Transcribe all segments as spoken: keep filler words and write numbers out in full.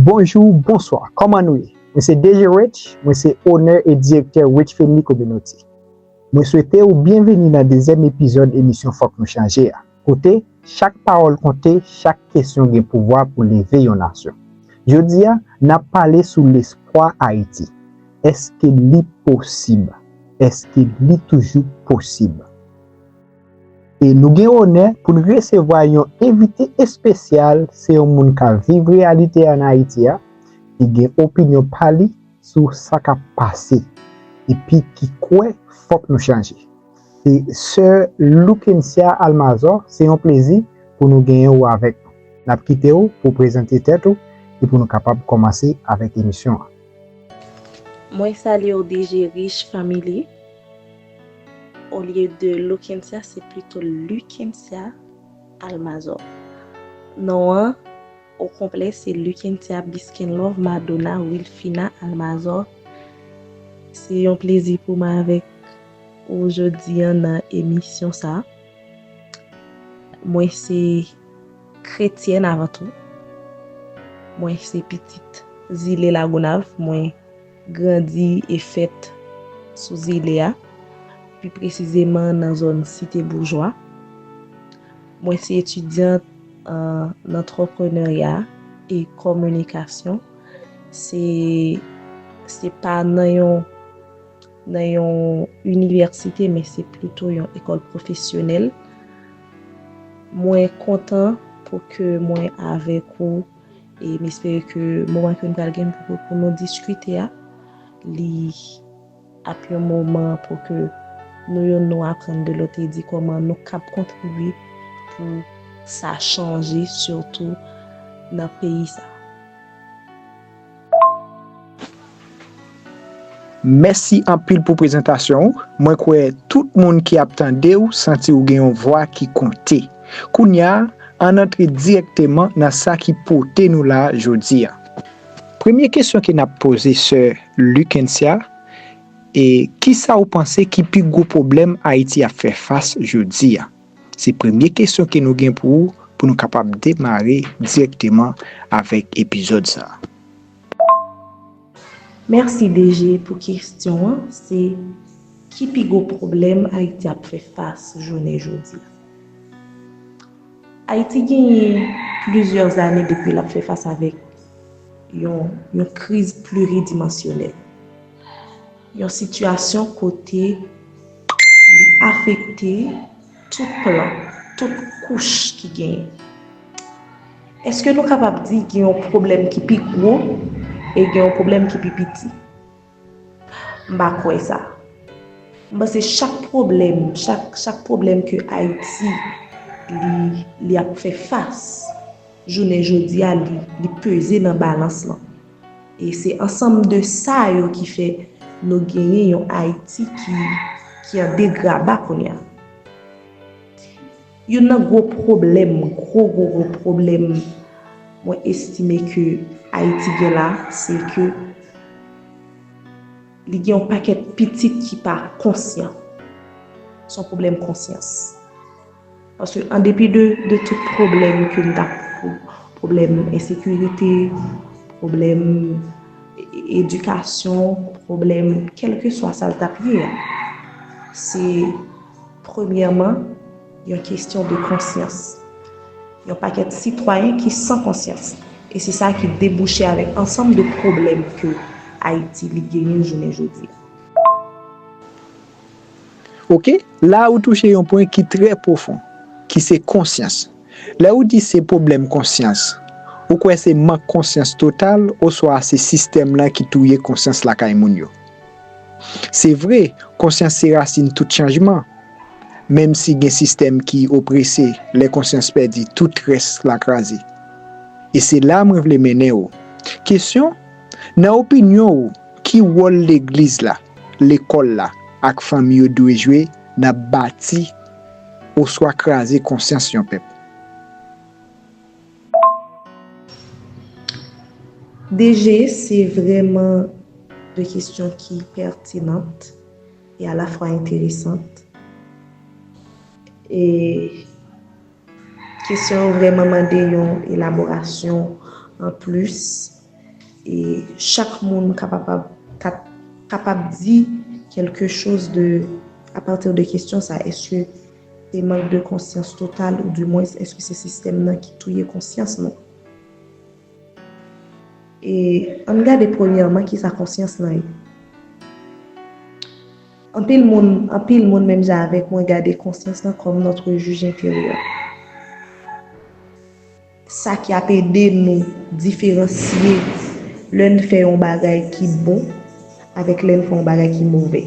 Bonjou, bonswa, kòman nou ye? Mwen se D J Rich, mwen se owner e direktè Rich Family Community. Mwen swete w byenveni nan dezyèm epizòd emisyon Fòk Nou Chanje a, kote chak pawòl konte, chak kesyon gen pouvwa pou leve yon nasyon. Jodi a, n ap pale sou lespwa Ayiti. Èske li posib? Èske li toujou posib? E nou gen onè pou n resevwa yon envite espesyal, se yon moun k ap viv reyalite a nan Ayiti a, ki gen opinyon pa li sou sa k ap pase, epi ki kwè fòk nou chanje. Se sè Luckencia Almazor, se yon plezi pou nou genyen w avèk nou. N ap kite w pou w prezante tèt ou e pou nou kapab kòmanse avèk emisyon an. Mwen salye w D J Rich Family. Olye de Luckencia, se plito Luckencia Almazor. Non an o konplè se Luckencia Biskenlove Madonna Wilfina Almazor. Se yon plezi pou mwen avèk ou jodi an nan emisyon sa. Mwen se kretyèn avan tou. Mwen se pitit zile Lagonav. Mwen grandi e fèt sou zile a, pi presizeman nan zòn Site Boujwa. Mwen se etidyant an antreprenarya e kominikasyon. Se, se pa nan yon, nan yon inivèsite, men se plito yon ekòl pwofesyonèl. Mwen kontan pou ke mwen avèk ou e m espere ke moman ke n pral gen pou, pou nou diskite a, li ap yon moman pou ke nou youn nou aprann de lòt e di kòman nou kab kontribye pou sa chanje, sitou nan peyi sa. Mèsi anpil pou prezantasyon ou. Mwen kwè tout moun ki ap tande w santi w gen yon vwa ki konte. Kounye a, ann antre dirèkteman nan sa ki pote nou la jodi a. Premye kesyon ke n ap poze sè Luckencia, e kisa w panse ki pi gwo pwoblèm Ayiti ap fè fas jodi a? Se premye kesyon ke nou gen pou ou, pou nou kapab demare dirèkteman avèk epizòd sa a. Mèsi D J pou kesyon an. Se ki pi gwo pwoblèm Ayiti ap fè fas jounen jodi a? Ayiti genyen plizyè zane depi l ap fè fas avèk yon, yon kriz pliridimansyonèl. Yon sitiyasyon kote li afekte tout plan, tout kouch ki genyen. Èske nou kapab di gen yon pwoblèm ki pi gwo e gen yon pwoblèm ki pi piti? M pa kwè sa. M panse chak pwoblèm, chak, chak pwoblèm ke Ayiti li, li ap fè fas, jounen jodi a, li, li peze nan balans lan. E se ansanm de sa yo ki fè nou genyen yon Ayiti ki, ki an degraba kounye a. Youn nan gwo pwoblèm, gwo, gwo, gwo pwoblèm mwen estime ke Ayiti gen la, se ke li gen yon pakèt pitit ki pa konsyan. Se yon pwoblèm konsyans. Paske an depi de, de tout pwoblèm ke n t ap, pwoblèm ensekirite, pwoblèm e-, e-, edikasyon, pwoblèm kèlkeswa sa l t ap ye a, se premyèman yon kesyon de konsyans. Yon pakèt sitwayen ki san konsyans. E se sa ki debouche avèk ansanm de pwoblèm ke Ayiti li genyen jounen jodi a. Ok, la ou touche yon pwen ki trè pwofon, ki se konsyans. Lè ou di se pwoblèm konsyans, ou kwè se mank konsyans total oswa se sistèm lan ki touye konsyans lakay moun yo? Se vre, konsyans se rasin tout chanjman. Menm si gen sistèm ki oprese, lè konsyans pèdi, tout rès la kraze. E se la mwen vle mennen ou. Kesyon, nan opinyon ou, ki wòl legliz la, lekòl la ak fanmi yo dwe jwe nan bati oswa kraze konsyans yon pèp? D J, se vrèman de kesyon ki pètinant e alafwa enteresant. E kesyon yo vrèman mande yon elaborasyon an plis. e chak moun kapab, ka- kapab di quelque chose de, à partir de kesyon sa, èske se mank de konsyans total, ou dimwens, èske se sistèm nan ki touye konsyans nou? E ann gade premyèman kisa konsyans lan ye. Anpil moun, anpil moun menm jan avèk mwen gade konsyans lan kòm notre juge intérieur. Sa ki ap ede nou diferansye lè n fè yon bagay ki bon avèk lè n fè yon bagay ki movè.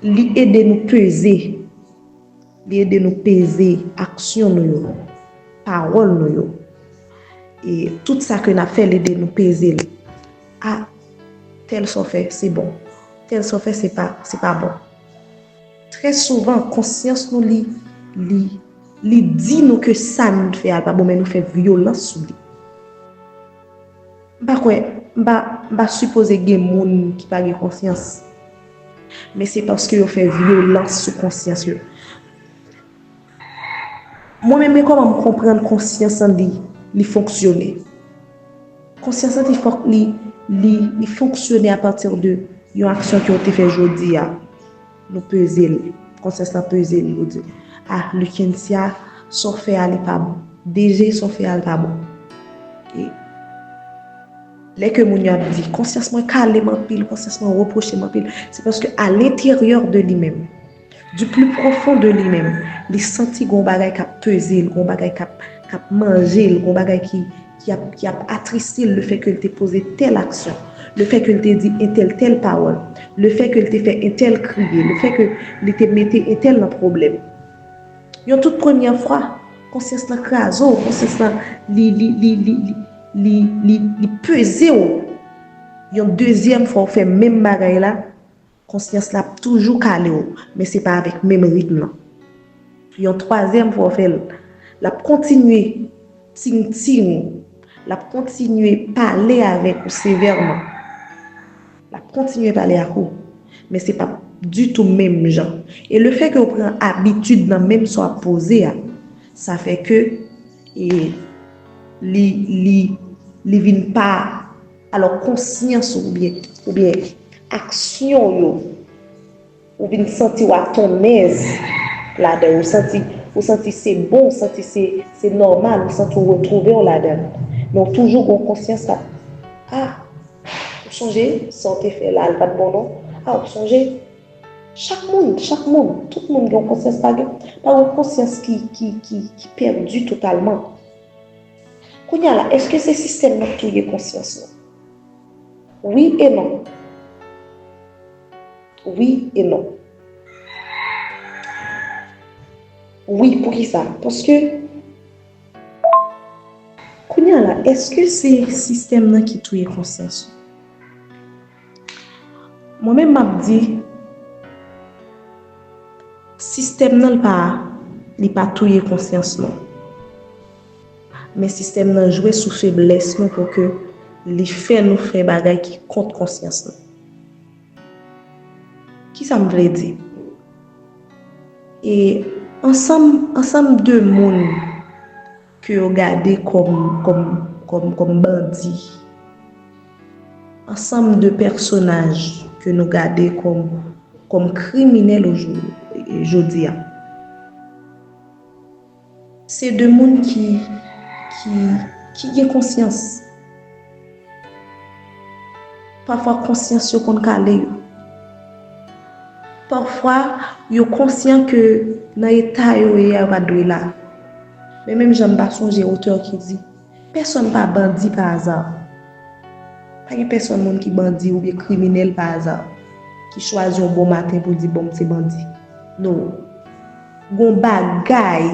Li ede nou peze, li ede nou peze aksyon nou yo, pawòl nou yo. E tout sa ke n ap fè, li ede nou peze l. A, tèl sa w fè, se bon. Tèl sa w fè, se pa, se pa bon. Trè souvan, konsyans nou, li, li, li di nou ke sa n fè a pa bon, men nou fè vyolans sou li. M pa kwè, m pa, m pa sipoze gen moun ki pa gen konsyans. Men se paske yo fè vyolans sou konsyans yo. Mwen menm, men kòman m konprann konsyans lan li, li fonksyone. Konsyans lan li, fon- li, li, li fonksyone apati de yon aksyon ke w te fè jodi a. Nou peze l. Konsyans lan peze l, yo di, a, Luckentia, sa w fè a, li pa bon. D G, sa w fè a, li pa bon. E lè ke moun yo ap di, konsyans mwen kale m anpil, konsyans mwen repwoche m anpil, se paske à l'intérieur de li menm, du plus profond de li menm, li santi gon bagay k ap peze l, gon bagay k ap, k ap manje l, gon bagay ki, ki ap, ki ap atriste l, le fè ke l te poze tèl aksyon, le fè ke l te di entèl tèl pawòl, le fè ke l te fè entèl kriye, le fè ke li te mete entèl nan pwoblèm. Yon tout premyè fwa, konsyans lan kraze w, konsyans lan li, li, li, li, li, li, li, li peze w. Yon dezyèm fwa w fè menm bagay la, konsyans la ap toujou kale w, men se pa avèk menm ritm lan. Yon twazyèm fwa w fè l, l ap kontinye tingting ou, l ap kontinye pale avèk ou sevèman. L ap kontinye pale ak ou, men se p ap ditou menm jan. E le fè ke w pran abitid nan menm sa w ap poze a, sa fè ke, e, li, li, li vin pa, alò, konsyans ou oubyen, oubyen aksyon w yo, ou vin santi w atonèz ladan yo, ou santi, ou santi se bon, ou santi se, se nòmal, ou santi w retwouve w ladan l. Men w toujou gen yon konsyans k ap, a, ou sonje sa w te fè la, l pa t bon non. A, ou sonje, chak moun, chak moun, tout moun gen yon konsyans, pa gen, pa gen yon konsyans ki, ki, ki, ki pèdi totalman. Kounye a la, èske se sistèm nan k touye konsyans nou? Wi e non. Wi e non. Wi, poukisa? Paske, kounye a la, èske se sistèm nan ki touye konsyans ou? Mwen menm, m ap di, sistèm nan, li pa, li pa touye konsyans nou. Men sistèm nan jwe sou feblès nou pou ke li fè nou fè bagay ki kont konsyans nou. Kisa m vle di? E ansanm, ansanm de moun ke yo gade kòm, kòm, kòm, kòm bandi, ansanm de pèsonaj ke nou gade kòm, kòm kriminèl ojou-, jodi a. Se de moun ki, ki, ki gen konsyans. Pafwa konsyans yo konn kale yo. Pafwa yo konsyan ke nan eta yo ye a, yo pa t dwe la. Men menm jan m pa sonje otè ki di, pèsonn pa bandi pa aza. Pa gen pèsonn moun ki bandi oubyen kriminèl pa aza, ki chwazi yon bon maten pou l di, bon, m se bandi. No. Gon bagay,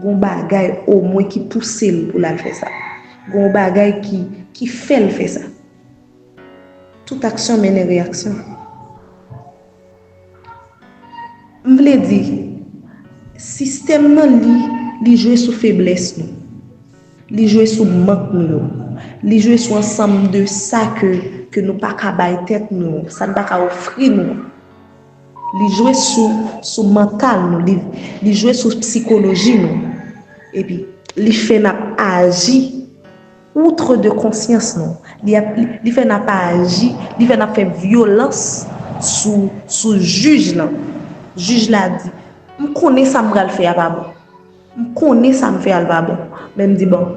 gon bagay omwen ki pouse l pou l al fè sa. Gon bagay ki, ki fè l fè sa. Tout aksyon mennen reyaksyon. M vle di, sistèm nan, li, li jwe sou feblès nou. Li jwe sou mank nou yo. Li jwe sou ansanm de sa ke, ke nou pa ka bay tèt nou, sa n pa ka ofri nou. Li jwe sou, sou mantal nou, li, li jwe sou sikoloji nou. Epi, li fè n ap aji outre de konsyans nou. Li ap, li, li fè n ap aji, li fè n ap fè vyolans sou, sou jij lan. Jij la di, "M konnen sa m pral fè a pa bon. M konnen sa m fè a l pa bon." Men m di, "Bon,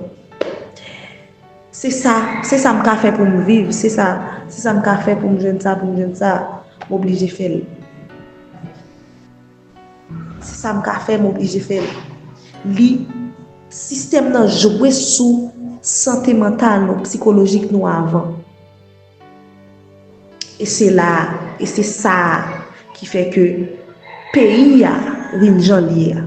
se sa, se sa m ka fè pou m viv, se sa, se sa m ka fè pou m jwenn sa, pou m jwenn sa, m oblije fè l." Se sa m ka fè, m oblije fè l. Li, sistèm nan jwe sou sante mantal nou, sikolojik nou avan. E se la, e se sa a ki fè ke peyi a vin jan l ye a.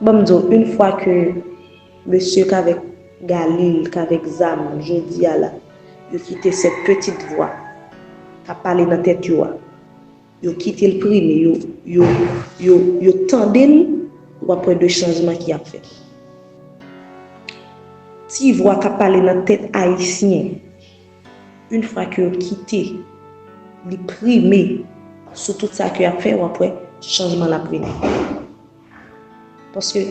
Ban m di w, yon fwa ke mesye k avèk galil, k avèk zam, jodi a la, yo kite cette petite voix k ap pale nan tèt yo a, yo kite l prime, yo, yo, yo, yo tande l, w ap wè de chanjman ki ap fèt. Ti vwa k ap pale nan tèt Ayisyen, yon fwa ke yo kite li prime sou tout sa ke y ap fè, w ap wè chanjman l ap vini. Paske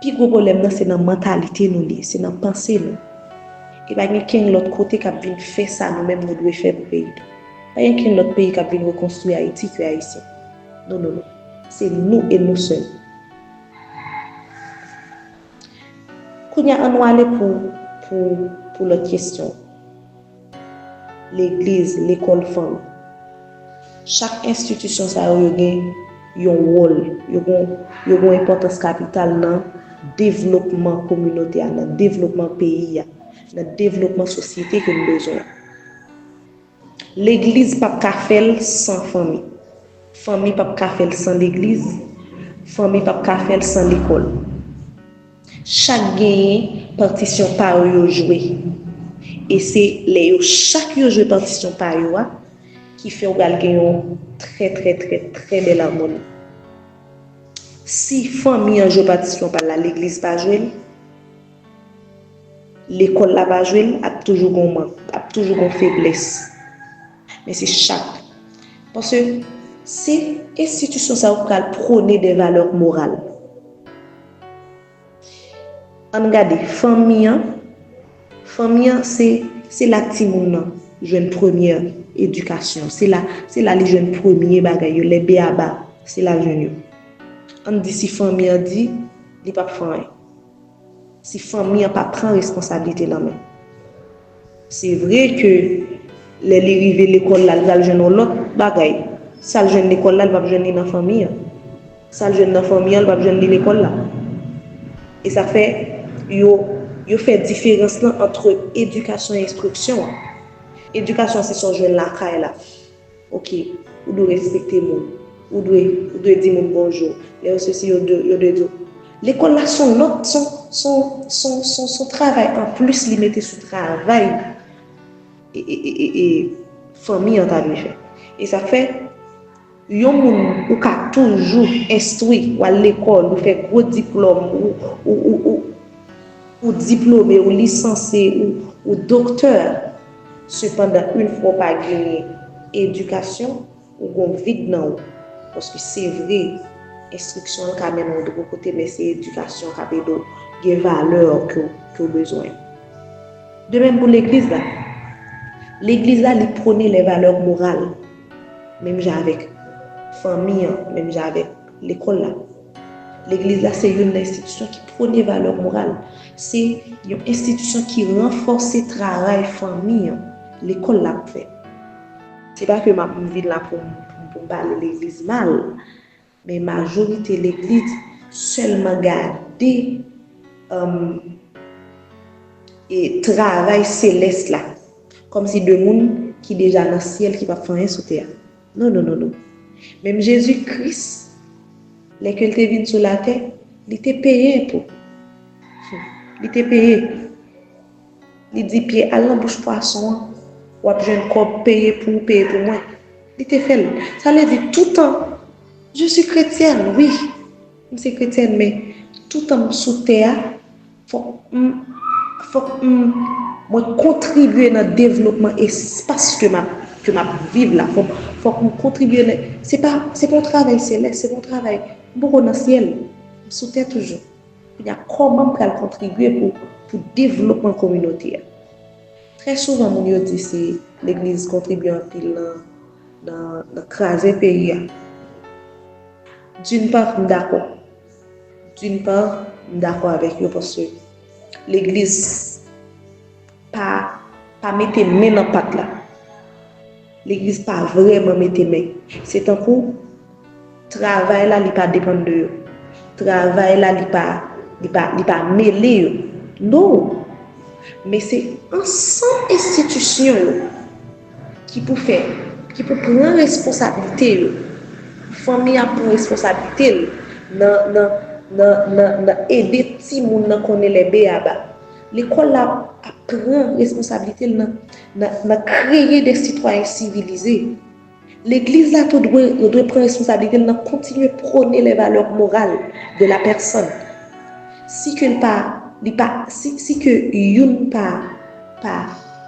pi gwo pwoblèm nan se nan mantalite nou li ye, se nan panse nou. E pa gen kenn lòt kote k ap vin fè sa nou menm nou dwe fè pou peyi nou. Pa gen kenn lòt peyi k ap vin rekonstwi Ayiti ke Ayisyen. Non, non, non. Se nou e nou sèl. Kounye a, ann nou ale pou, pou, pou lòt kesyon. Legliz, lekòl, fanmi. Chak enstitisyon sa yo, yo gen yon wòl, yo gen, yo gen yon enpòtans kapital nan devlopman kominote a, nan devlopman peyi a, nan devlopman sosyete ke n bezwen an. Legliz p ap ka fè l san fanmi. Fanmi p ap ka fè l san legliz. Fanmi p ap ka fè l san lekòl. Chak genyen patisyon pa yo yo jwe. E se lè yo chak yo jwe patisyon pa yo a ki fè w pral gen yon trè, trè, trè, trè bèl amoni. Si fanmi an jwe patisyon pa l la, legliz pa jwe l, lekòl la pa jwe l, ap toujou gon mank, ap toujou gon feblès. Men se chak. Paske se enstitisyon sa yo k pral pwone de valè moral. Ann gade, fanmi an, fanmi an se, se la timoun nan jwenn premyè edikasyon, se la, se la li jwenn premye bagay yo, lè beyaba, se la l jwenn yo. Ann di si fanmi an di, li p ap fè anyen. Si fanmi an pa pran responsablite nan men. Se vre ke lè li rive lekòl la, li pral jwenn yon lòt bagay. Sa l jwenn lekòl la, li p ap jwenn li nan fanmi an. Sa l jwenn nan fanmi an, li p ap jwenn li lekòl la. E sa fè yo, yo fè diferans lan ant edikasyon e enstriksyon an. Edikasyon se sa w jwenn lakay la. Ok, ou dwe respekte moun. Ou dwe, ou dwe di moun bonjou. Lè yo sesi, yo dwe, yo dwe di w. Lekòl la se yon lòt, se yon, se yon, se yon, se yon, se yon travay anplis li mete sou travay e, e, e, e, e fanmi an ta dwe fè. E sa fè, yon moun ou ka toujou enstwi, w al lekòl, ou fè gwo diplòm, ou, ou, ou, ou, ou diplome, ou lisanse, ou, ou doktè. Sepandan, yon fwa w pa genyen edikasyon, ou gon vid nan ou. Paske se vre, enstriksyon an ka mennen w dwo kote, men se edikasyon k ap ede w gen valè ke w, ke w bezwen. De menm pou legliz la. Legliz la, li pwone lè valè moral. Menm jan avèk fanmi an, menm jan avèk lekòl la. Legliz la se youn nan enstitisyon ki pwone valè moral. Se yon enstitisyon ki ranfòse travay fanmi an, lekòl la ap fè. Se pa ke m ap vin la pou m, pou m, pou m pale legliz mal, men majorite legliz sèlman gade, um, e travay selès la, kòmsi de moun ki deja nan syèl ki p ap fè anyen sou tè a. Non, non, non, non. Menm Jezi Kris, lè ke l te vin sou latè, li te peye pou. Li te peye. Li di Pyè, "Al nan bouch pwason an, w ap jwenn kòb, peye pou ou, peye pou mwen." Li te fè l. Sa vle di, toutan, je suis chrétienne, wi. M se kretyèn, men toutan m sou tè a, fòk m, fòk m, mwen kontribye nan devlopman espas ke m ap, ke m ap viv la. Fòk, fòk m kontribye nan, se pa, se pa yon travay selès, se pa yon travay, m poko nan syèl. sou tè toujou. Kounye a, kòman m pral kontribye pou, pou devlopman kominote a? Trè souvan, moun yo di se legliz kontribye anpil nan, nan, nan kraze peyi a. D'une part, m dakò. D'une part, m dakò avèk yo paske legliz pa, pa mete men nan pat la. Legliz pa vrèman mete men. Se tankou travay la, li pa depann de yo. Travay la, li pa, li pa, li pa mele yo. Non. Men se ansanm enstitisyon yo ki pou fè, ki pou pran responsablite yo. Fanmi a pran responsablite l nan, nan, nan, nan, nan ede timoun nan konnen lè beyaba. Lekòl la ap pran responsablite l nan, nan, nan kreye de sitwayen sivilize. Legliz la tou dwe, yo dwe pran responsablite l nan kontinye pwone les valeurs morales de la personne. Si ke l pa, li pa, si, si ke youn pa, pa,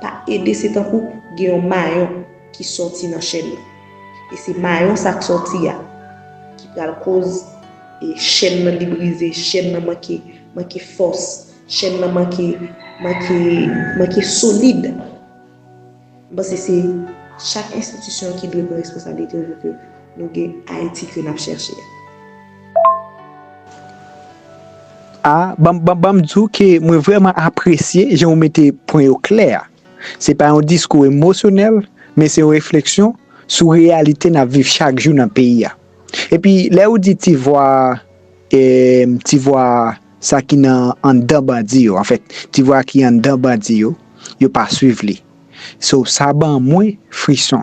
pa ede, se tankou gen yon mayon ki sòti nan chèn nan. E se mayon sa k sòti a ki pral koz e chèn nan li brize, chèn nan manke, manke fòs, chèn nan manke, manke, manke solid. M panse se chak enstitisyon ki dwe pran responsablite yo pou ke nou gen Ayiti ke n ap chèche a. A, ban, ban, ban m di w ke mwen vrèman apresye jan w mete pwen yo klè a. Se pa yon diskou emosyonèl, men se yon refleksyon sou reyalite n ap viv chak jou nan peyi a. Epi, lè ou di ti vwa, e, ti vwa sa ki nan anndan bandi yo, anfèt, ti vwa ki anndan bandi yo, yo pa swiv li. So, sa ban mwen frison.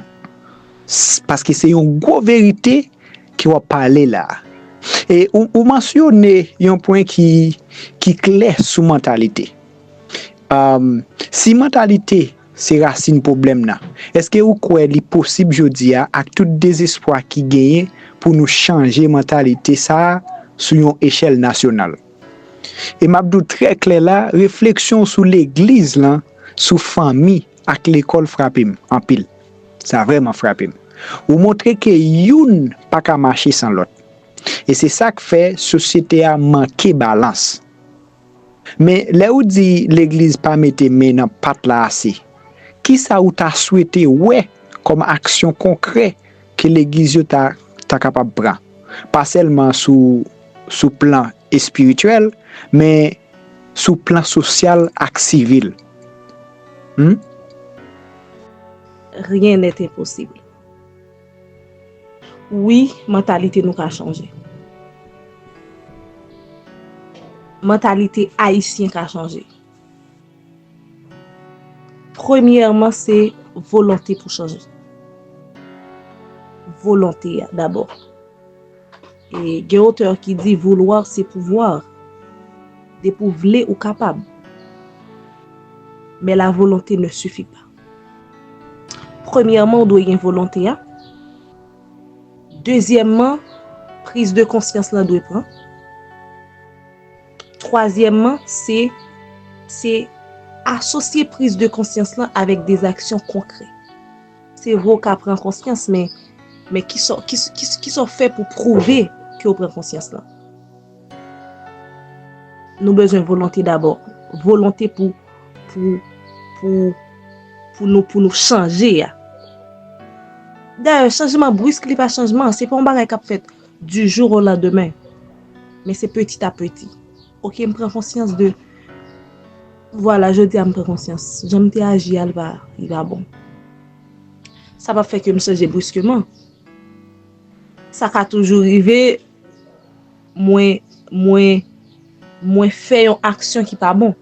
S- Paske se yon gwo verite ke w ap pale la. E ou, ou mansyone yon pwen ki, ki klè sou mantalite. Um, si mantalite se rasin pwoblèm nan, èske ou kwè li posib jodi a ak tout dezespwa ki genyen pou nou chanje mantalite sa a sou yon echèl nasyonal? E m ap di w trè klè la, refleksyon w sou legliz lan, sou fanmi ak lekòl frape m anpil. Sa vrèman frape m. Ou montre ke youn pa ka mache san lòt. E se sa k fè sosyete a manke balans. Men lè ou di legliz pa mete men nan pat la ase, kisa ou ta swete wè kòm aksyon konkrè ke legliz yo ta, ta kapab pran? Pa sèlman sou, sou plan espirityèl, men sou plan sosyal ak sivil. Hmm? Rien n'est impossible. Wi, mantalite nou ka chanje. Mantalite ayisyen ka chanje. Premyèman, se volonte pou chanje. Volonte a dabò. E gen otè ki di vouloir c'est pouvoir. Depi w vle, ou kapab. Mais la volonté ne suffit pas. Premyèman, ou dwe gen volonte a. Dezyèmman, priz de konsyans lan dwe pran. Twazyèmman, se, se asosye priz de konsyans lan avèk de aksyon konkrè. Se vre w ka pran konsyans, men, men kisa, kisa, kisa w fè pou pwouve ke w pran konsyans lan? Nou bezwen volonte dabò. Volonte pou, pou, pou, pou nou, pou nou chanje a. Dayè, chanjman brisk, li pa chanjman. Se pa yon bagay k ap fèt du jour au lendemain. Men se petit à petit. Oke, m pran konsyans de, vwala, jodi a m pran konsyans. Jan m te aji a, li pa, li pa bon. Sa p ap fè ke m chanje briskman. Sa ka toujou rive, mwen, mwen, mwen fè yon aksyon ki pa bon.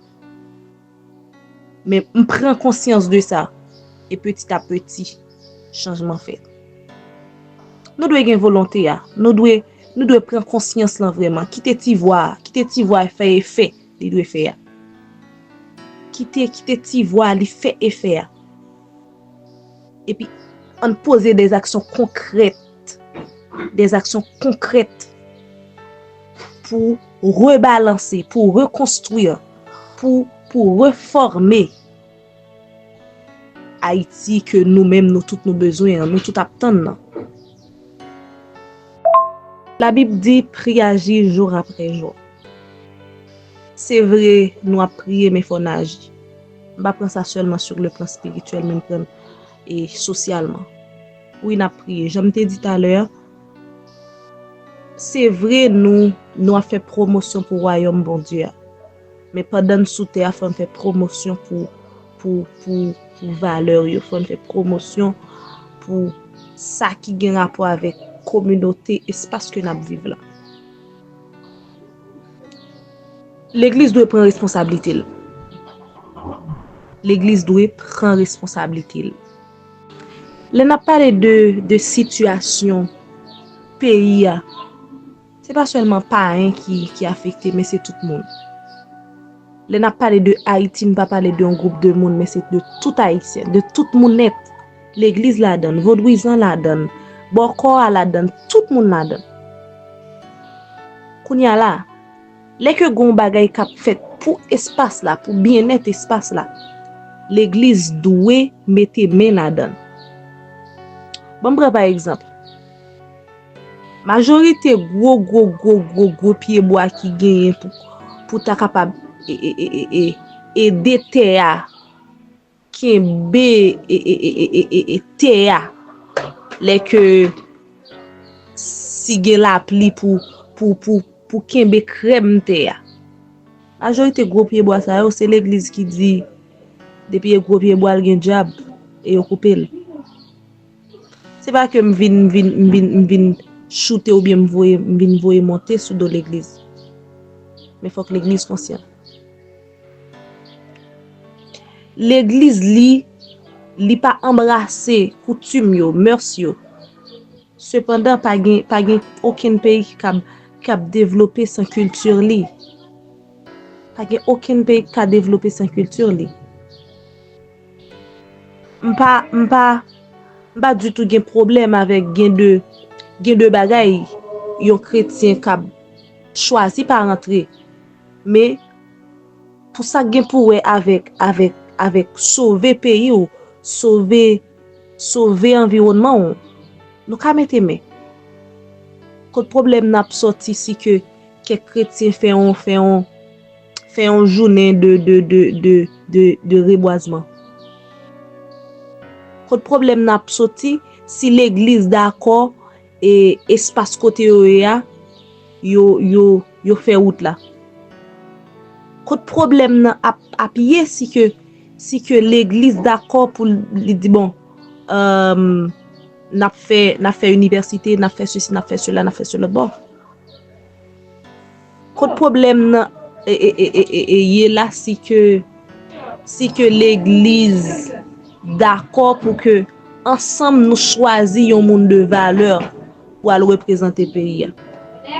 Men m pran konsyans de sa. E petit à petit, chanjman fèt. Nou dwe gen volonte a. Nou dwe, nou dwe pran konsyans lan vrèman. Kite ti vwa a, kite ti vwa a fè efè li dwe fè a. Kite, kite ti vwa a li fè efè a. Epi, ann poze de aksyon konkrèt. De aksyon konkrèt pou rebalanse, pou rekonstwi, pou, pou refòme Ayiti ke nou menm, nou tout nou bezwen an, nou tout ap tann nan. Labib di, priye, aji jou apre jou. Se vre, nou ap priye, men fò n aji. M pa pran sa sèlman sur le plan spirituel, men m pran e sosyalman. Wi, n ap priye. Jan m te di talè, se vre, nou, nou ap fè pwomosyon pou wayòm Bondye a. Men pandan n sou tè a, fò n fè pwomosyon pou, pou, pou, pou valè yo. Fò n fè pwomosyon pou sa ki gen rapò avèk kominote, espas ke n ap viv la. Legliz dwe pran responsablite l. Legliz dwe pran responsablite l. Lè n ap pale de, de sitiyasyon peyi a, se pa sèlman payen ki, ki afekte, men se tout moun. Lè n ap pale de Ayiti, n pa pale de yon gwoup de moun, men se de tout Ayisyen, de tout moun nèt. Legliz ladann, vodouyizan ladann, bòkò a ladann, tout moun ladann. Kounye a la, lè ke gon bagay k ap fèt pou espas la, pou byennèt espas la, legliz dwe mete men ladann. Ban m pran pa egzanp. Majorite gwo, gwo, gwo, gwo, gwo pyebwa ki genyen pou, pou ta kapab e, e, e, e, e, ede tè a kenbe e, e, e, e, e, e, e, tè a. Lè ke si gen lapli pou, pou, pou, pou kenbe krèm tè a. Majorite gwo pyebwa sa yo, se legliz ki di, depi e gwo pyebwa, l gen dyab, e yo koupe l. Se pa ke m vin, m vin, m vin, m vin choute oubyen m voye, m vin voye monte sou do legliz. Men fòk legliz konsyan. Legliz li, li pa anbrase koutim yo, mœurs yo. Sepandan, pa gen, pa gen okenn peyi ki kab, k ap devlope san kilti li. Pa gen okenn peyi ki ka devlope san kilti li. M pa, m pa, m pa ditou gen pwoblèm avèk gen de, gen de bagay yon kretyen k ap chwazi pa rantre. Men, pou sa k gen pou wè avèk, avèk, avèk sove peyi w, sove, sove anviwònman w, nou ka mete men. Kot pwoblèm nan ap sòti si ke kèk kretyen fè yon, fè yon, fè yon jounen de, de, de, de, de, de rebwazman? Kot pwoblèm nan ap sòti si legliz dakò e espas kote yo ye a, yo, yo, yo fè wout la? Kot pwoblèm nan ap, ap ye si ke, si ke legliz dakò pou li di, bon, euh, n ap fè, n ap fè inivèsite, n ap fè sesi, n ap fè sela, n ap fè sela lòt bò? Kot pwoblèm nan e, e, e, e, e, e ye la, si ke, si ke legliz dakò pou ke ansanm nou chwazi yon moun de valè pou al reprezante peyi a?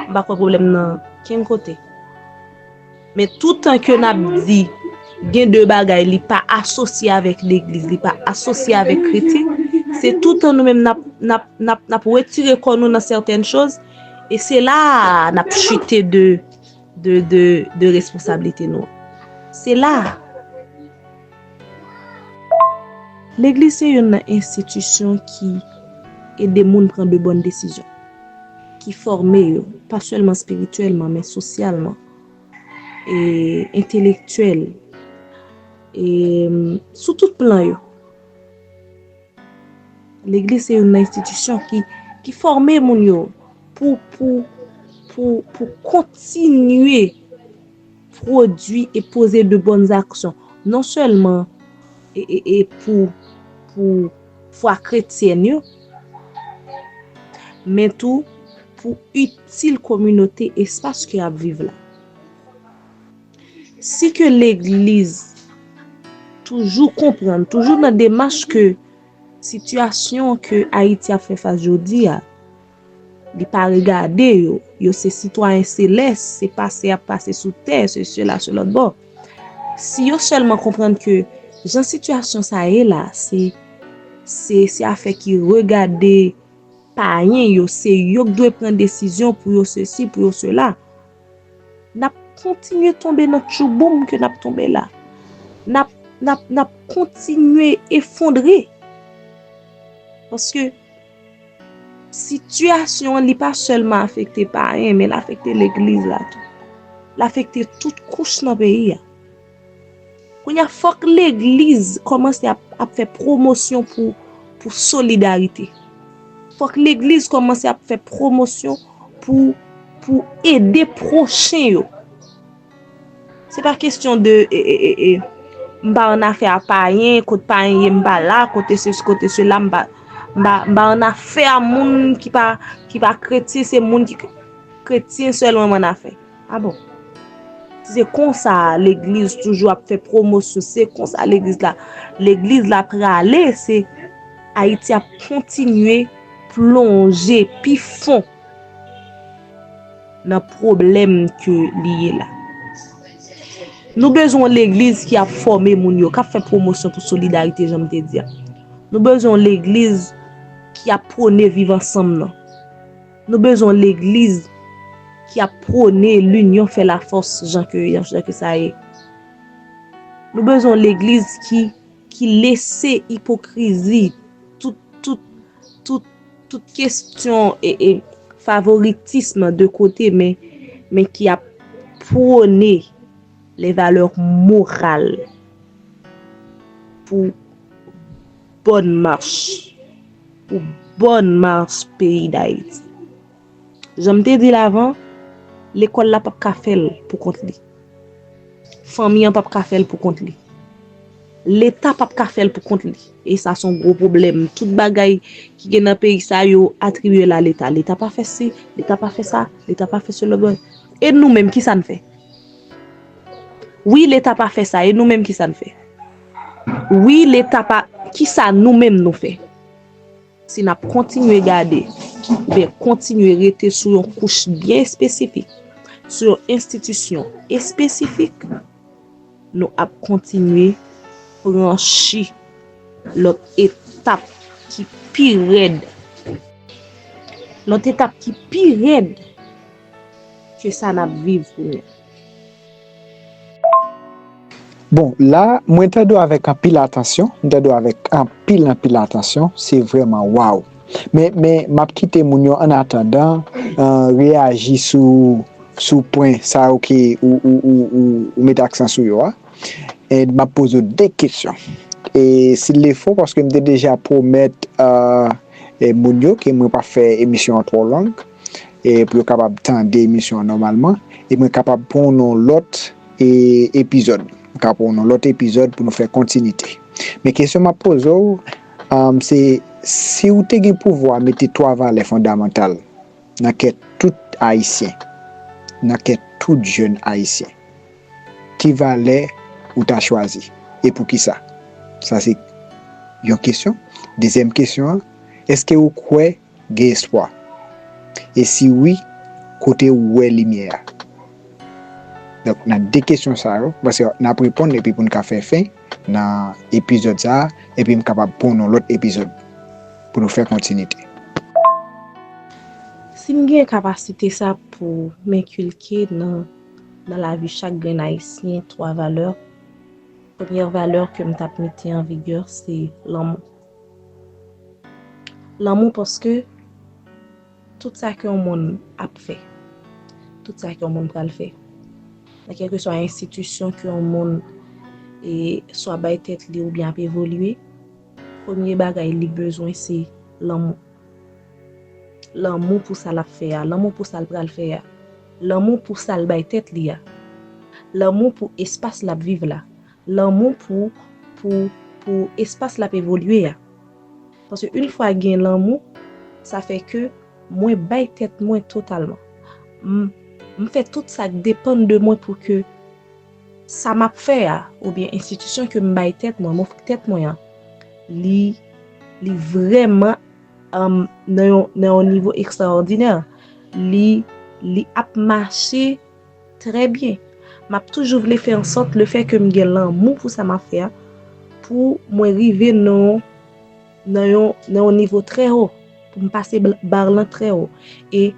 M pa kwè pwoblèm nan kenn kote. Men toutan ke n ap di gen de bagay li pa asosye avèk legliz, li pa asosye avèk kretyen, se toutan nou menm n ap, n ap, n ap, n ap retire kò nou nan sètèn choz, e se la a n ap chite de, de, de, de responsablite nou. Se la a. Legliz se youn nan enstitisyon ki ede moun pran de bòn desizyon, ki fòme yo, pa sèlman espirityèlman, men sosyalman, e entelektyèl, e, sou tout plan yo. Legliz se youn nan enstitisyon ki, ki fòme moun yo pou, pou, pou, pou kontinye pwodui e poze de bòn aksyon, non sèlman e, e, e pou, pou fwa kretyèn yo, men tou pou itil kominote espas ke y ap viv la. Si ke legliz toujou konprann, toujou nan demach ke sitiyasyon ke Ayiti ap fè fas jodi a, li pa regade yo, yo se sitwayen selès, se pase y ap pase sou tè, se sela, se lòt bò. Si yo sèlman konprann ke jan sitiyasyon sa ye la, se, se, se afè ki regade payen yo, se yo k dwe pran desizyon pou yo sesi, pou yo sela. N ap kontinye tonbe nan tchouboum ke n ap tonbe la. N ap, n ap, n ap kontinye efondre. Paske Sitiyasyon an, li pa sèlman afekte payen, men l afekte legliz la tou. L afekte tout kouch nan peyi a. Kounye a, fòk legliz kòmanse ap, ap fè pwomosyon pou, pou solidarite. Fòk legliz kòmanse ap fè pwomosyon pou, pou ede pwochen yo. Se pa kesyon de, e, e, e, e, m pa annafè a payen, kot payen ye m pa la, kote sesi, kote sela, m pa, m pa, m pa annafè a moun ki pa, ki pa kretyen, se moun ki kretyen sèlman m annafè. A bon? Si se konsa legliz toujou ap fè pwomosyon, se konsa legliz la, legliz la prale, se Ayiti ap kontinye plonje pi fon nan pwoblèm ke li ye la. Nou bezwen yon legliz ki ap fòme moun yo, k ap fè pwomosyon pou solidarite, jan m te di a. Nou bezwen yon legliz ki ap pwone viv ansanm nan. Nou bezwen yon legliz ki ap pwone linyon fè lafòs, jan ke, jan ke sa ye. Nou bezwen yon legliz ki, ki lese ipokrizi, tout, tout, tout, tout kesyon e, e favoritism de kote, men, men ki ap pwone les valeurs morales pou bòn mach, pou bòn mach peyi Dayiti. Jan m te di l avan, lekòl la p ap ka fè l pou kont li. Fanmi an p ap ka fè l pou kont li. Leta p ap ka fè l pou kont li. E sa se yon gwo pwoblèm. Tout bagay ki gen nan peyi sa yo atribye l a Leta. Leta pa fè si, Leta pa fè sa, Leta pa fè sela. E nou menm, ki sa n fè? Wi, Leta pa fè sa. E nou menm, ki sa n fè? Wi, Leta pa, ki sa nou menm nou fè? Si n ap kontinye gade, oubyen kontinye rete sou yon kouch byen espesifik, sou yon enstitisyon espesifik, nou ap kontinye franchi lòt etap ki pi rèd. Lòt etap ki pi rèd ke sa n ap viv kounye a. Bon, la, mwen tande w avèk anpil atansyon, m tande w avèk anpil, anpil atansyon, se vrèman waw. Men, men, m ap kite moun yo, an atandan, uh, reyaji sou, sou pwen sa yo ke ou, ou, ou, ou, ou met aksan sou yo a. E m ap poze w de kesyon. E si l le fo, paske m te deja pwomèt, uh, e moun yo ke mwen pa fè emisyon an twò long, e pou yo kapab tande emisyon an nòmalman, e mwen kapab pran w nan yon lòt e, epizòd. Mwen ka pran w nan yon lòt epizòd pou nou fè kontinite. Men kesyon m ap poze w, um, se si w te gen pouvwa mete twa valè fondamantal nan kè tout Ayisyen, nan kè tout jèn Ayisyen, ki valè ou ta chwazi? E poukisa? Sa se yon kesyon. Dezyèm kesyon an, èske ou kwè gen espwa? E si wi, kote ou wè limyè a? Donk, nan de kesyon sa yo, m panse n ap reponn epi pou n ka fè fen nan epizòd sa a, epi m kapab pran w nan lòt epizòd pou nou fè kontinite. Si m gen kapasite sa pou m enkilke nan, nan lavi chak grenn Ayisyen twa valè, premyè valè ke m t ap mete an vigè se lanmou. Lanmou paske tout sa ke yon moun ap fè, tout sa ke yon moun pral fè, nan kèlkeswa enstitisyon ke yon moun e swa bay tèt li oubyen ap evolye, premye bagay li bezwen se lanmou. Lanmou pou sa l ap fè a, lanmou pou sa l pral fè a, lanmou pou sa l bay tèt li a, lanmou pou espas l ap viv la, lanmou pou, pou, pou espas l ap evolye a. Paske yon fwa gen lanmou, sa fè ke mwen bay tèt mwen totalman. M, m fè tout sa k depann de mwen pou ke sa m ap fè a, oubyen enstitisyon ke m bay tèt mwen, m ofri tèt mwen an, li, li vrèman, um, nan yon, nan yon nivo ekstraòdinè. Li, li ap mache trè byen. M ap toujou vle fè ansòt lefè ke m gen lanmou pou sa m ap fè a, pou mwen rive nan, nan yon, nan yon nivo trè wo, pou m pase bl- bar lan trè wo. E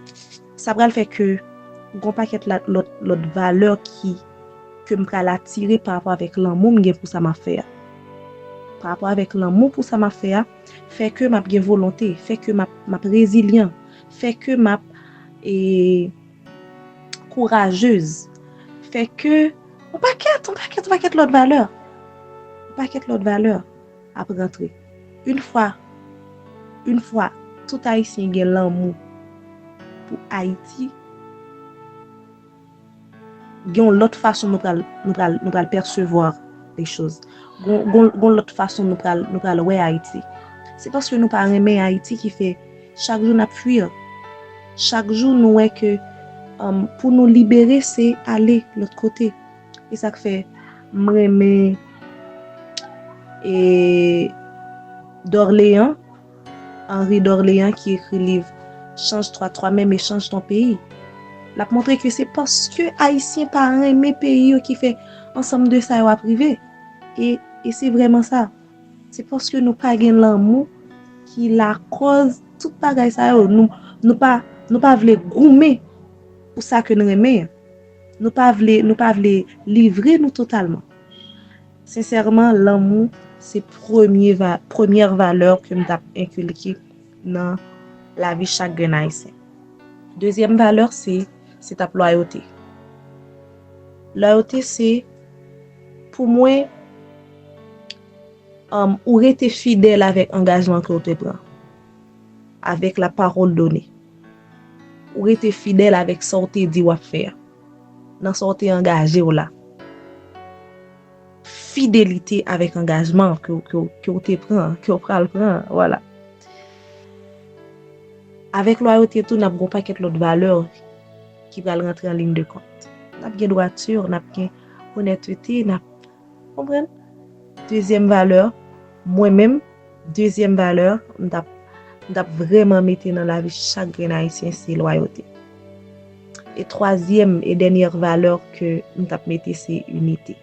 sa pral fè ke gon pakèt la, lòt, lòt valè ki, ke m pral atire pa rapò avèk lanmou m gen pou sa m ap fè a. pa rapò avèk lanmou pou sa m ap fè a, fè ke m ap gen volonte, fè ke m ap, m ap rezilyan, fè ke m ap e, kourajez, fè ke yon pakèt, yon pakèt, yon pakèt lòt valè, yon pakèt lòt valè ap rantre. Yon fwa, yon fwa tout Ayisyen gen lanmou pou Ayiti, gen yon lòt fason nou pral, nou pral, nou pral pèsevwa les choses. Gon, gon, gon lòt fason nou pral, nou pral wè Ayiti. Se paske nou pa renmen Ayiti ki fè chak jou n ap fwi. Chak jou nou wè ke um, pou nou libere, se ale lòt kote. E sa k fè m renmen e, Dorlean, Henri Dorlean ki ekri liv Change toi toi-même et change ton pays. L ap montre ke se paske Ayisyen pa renmen peyi yo ki fè ansanm de sa yo ap rive. E, e se vrèman sa. Se paske nou pa gen lanmou ki lakòz tout bagay sa yo. Nou, nou pa, nou pa vle goumen pou sa ke n renmen an. Nou pa vle, nou pa vle livre nou totalman. Sensèman, lanmou se premye va, premyè valè ke m t ap enkilke nan lavi chak grenn Ayisyen. Dezyèm valè se, se t ap lwayote. Lwayote se, pou mwen, um, ou rete fidèl avèk angajman ke w te pran, avèk la parole donnée. Ou rete fidèl avèk sa w te di w ap fè a, nan sa w te angaje w la. Fidelite avèk angajman ke, ke, ke w te pran, ke w pral pran, vwala. Avèk lwayote tou, n ap gen yon pakèt lòt valè ki pral rantre an liy de kont. N ap gen dwati, n ap gen onètete, n ap, konprann? Dezyèm valè, mwen menm, dezyèm valè, m t ap, m t ap vrèman mete nan lavi chak grenn Ayisyen, se lwayote. E twazyèm e dènyè valè ke m t ap mete, se inite.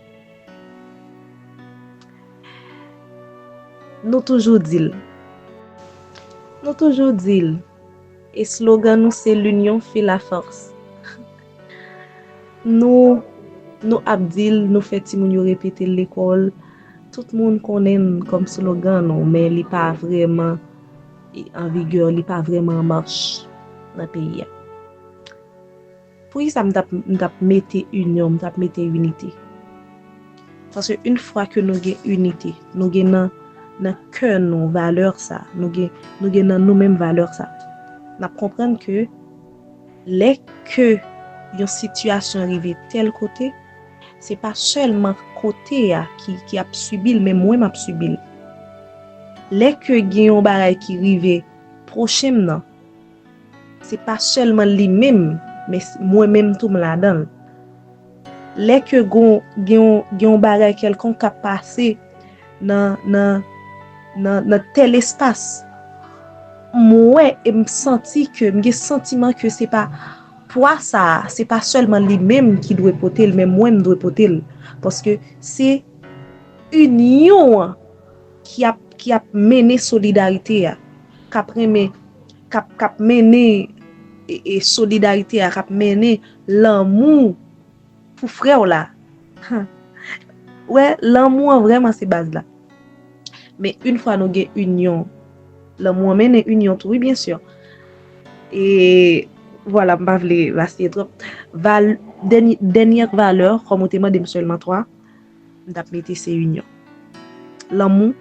Nou toujou di l. Nou toujou di l. E slogan nou se L'union fait la force. Nou, nou ap di l, nou fè timoun yo repete l lekòl. Tout moun konnen n kòm slogan nou, men li pa vrèman an vigè, li pa vrèman an mach nan peyi a. Poukisa m t ap, m t ap mete inyon, m t ap mete inite? Paske yon fwa ke nou gen inite, nou gen nan, nan kè nou valè sa, nou gen, nou gen nan nou menm valè sa, n ap konprann ke lè ke yon sitiyasyon rive tèl kote, se pa sèlman kote a ki, ki ap sibi l, men mwen m ap sibi l. Lè ke gen yon bagay ki rive pwochen m nan, se pa sèlman li menm, men s- mwen menm tou m ladan l. Lè ke gon, gen yon, gen yon bagay kèlkonk k ap pase nan, nan, nan, nan tèl espas, m wè e m santi ke, m gen santiman ke se pa pwa sa a, se pa sèlman li menm ki dwe pote l, men mwen m dwe pote l. Paske se inyon an ki ap, ki ap mennen solidarite a, k ap renmen, k ap, k ap mennen e, e solidarite a, k ap mennen lanmou pou frè w la. Wè, lanmou an vrèman se baz la. Men yon fwa nou gen inyon, lanmou an mennen inyon tou, wi, byen si. E vwala, m pa vle vasiye twòp. Val, dèny- dènyè valè, kòm ou te mande m sèlman twa, m t ap mete se inyon. Lanmou,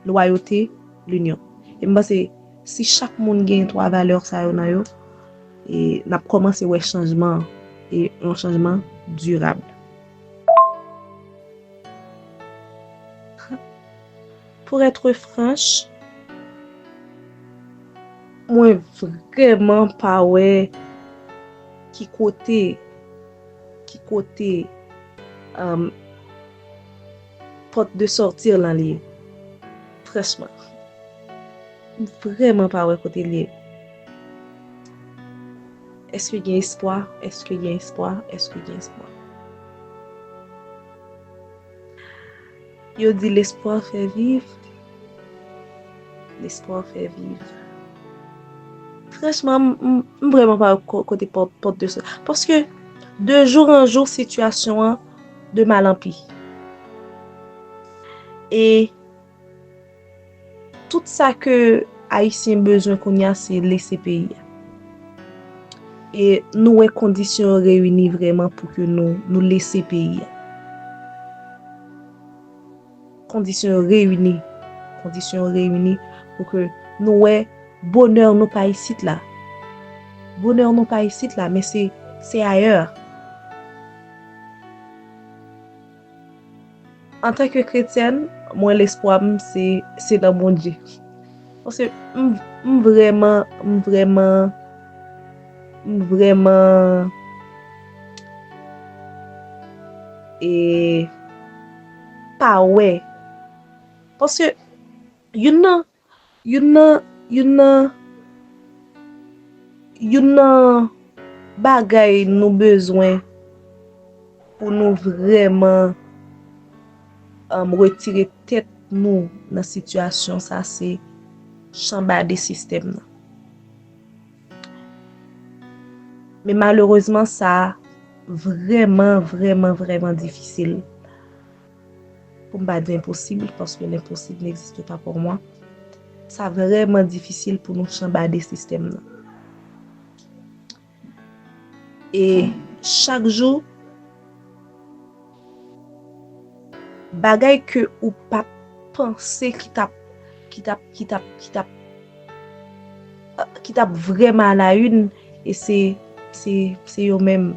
lwayote, linyon. E m panse, si chak moun gen twa valè sa yo nan yo, e n ap kòmanse wè chanjman, e yon chanjman dirab. Pour être franche, mwen vrèman pa wè ki kote, ki kote, um, pòt de sòti lan li ye. Franchman, m vrèman pa wè kote li ye. Èske gen espwa? Èske gen espwa? Èske gen espwa? Yo di l'espoir fait vivre. L'espoir fait vivre. Franchman, m, m, m vrèman pa wè ko- kote pòt, pòt de sòti. Paske de jour en jour, sitiyasyon an de mal en pis. E Tout sa ke Ayisyen bezwen kounye a, se lese peyi a. E nou wè kondisyon yo reyini vrèman pou ke nou, nou lese peyi a. Kondisyon yo reyini. Kondisyon yo reyini pou ke nou wè bonè nou pa isit la. Bonè nou pa isit la, men se, se ayè. Antanke kretyèn, mwen, lespwa m se, se nan Bondye. Paske m, m vrèman, m vrèman, m vrèman, e, pa wè. Paske youn nan, youn nan, youn nan, youn nan bagay nou bezwen pou nou vrèman, um, retire tèt nou nan sitiyasyon sa, se chanbade sistèm nan. Men malerezman, sa vrèman, vrèman, vrèman difisil. Pou m pa di enposib, paske lenposib n'existe pas pour moi. Sa vrèman difisil pou nou chanbade sistèm nan. E chak jou, bagay ke ou pa t panse ki t ap, ki t ap, ki t ap, ki t ap, ki t ap vrèman a la une, e se, se, se yo menm.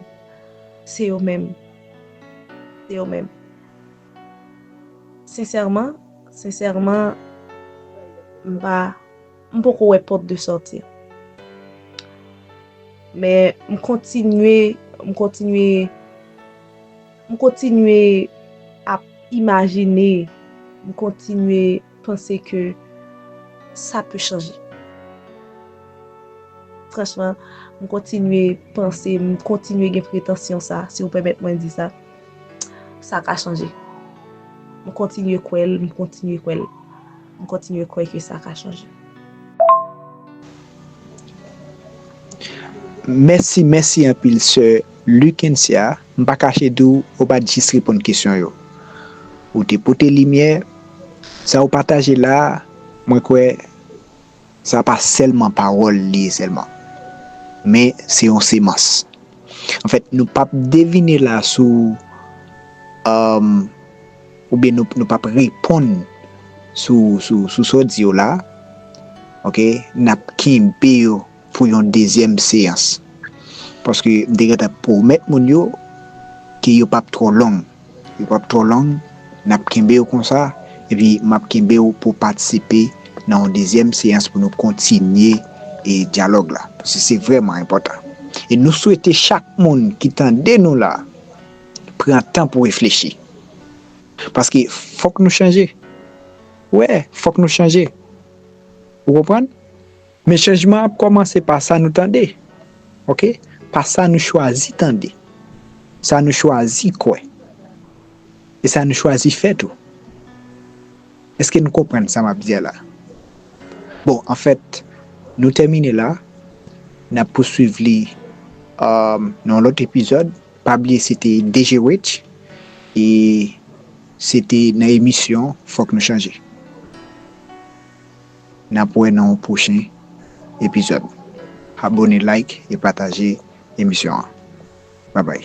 Se yo menm. Se yo menm. Sensèman, sensèman, m pa, m poko wè pòt de sòti. Men m kontinye, m kontinye, m kontinye ap imajine, m kontinye panse ke sa pe chanje. Franchman, m kontinye panse, m kontinye gen pretansyon sa, si w pèmèt mwen di sa. Sa ka chanje. M kontinye kwè l, m kontinye kwè l. M kontinye kwè ke sa ka chanje. Mèsi, mèsi anpil, sè Lukencia. M pa kache di w, ou pa t jis reponn kesyon yo. Ou te pote limyè. Sa ou pataje la a, mwen kwè sa pa sèlman pawòl li ye sèlman, men se yon semans. Anfèt, nou p ap devine la sou, um, oubyen nou, nou p ap reponn sou, sou, sou sa w di yo la, oke, n ap kenbe yo pou yon dezyèm seyans. Paske m te gentan pwomèt moun yo ke yo p ap twò long. Yo p ap twò long, n ap kenbe yo konsa, epi m ap kenbe w pou w patisipe nan yon dezyèm seyans pou nou kontinye e dyalòg la. Paske se vrèman enpòtan. E nou swete chak moun ki tande nou la, pran tan pou reflechi. Paske fòk nou chanje. Wè, fòk nou chanje. Ou konprann? Men chanjman an ap kòmanse pa sa nou tande. Oke? Pa sa nou chwazi tande. Sa nou chwazi kwè. E sa nou chwazi fè tou. Èske nou konprann sa m ap di a la? Bon, anfèt, nou tèmine la. N ap pouswiv li, um, nan yon lòt epizòd. Pa bliye se te D J Rich e se te nan emisyon Fòk Nou Chanje. N ap wè nan yon pwochen epizòd. Abone, like e pataje emisyon an. Babay.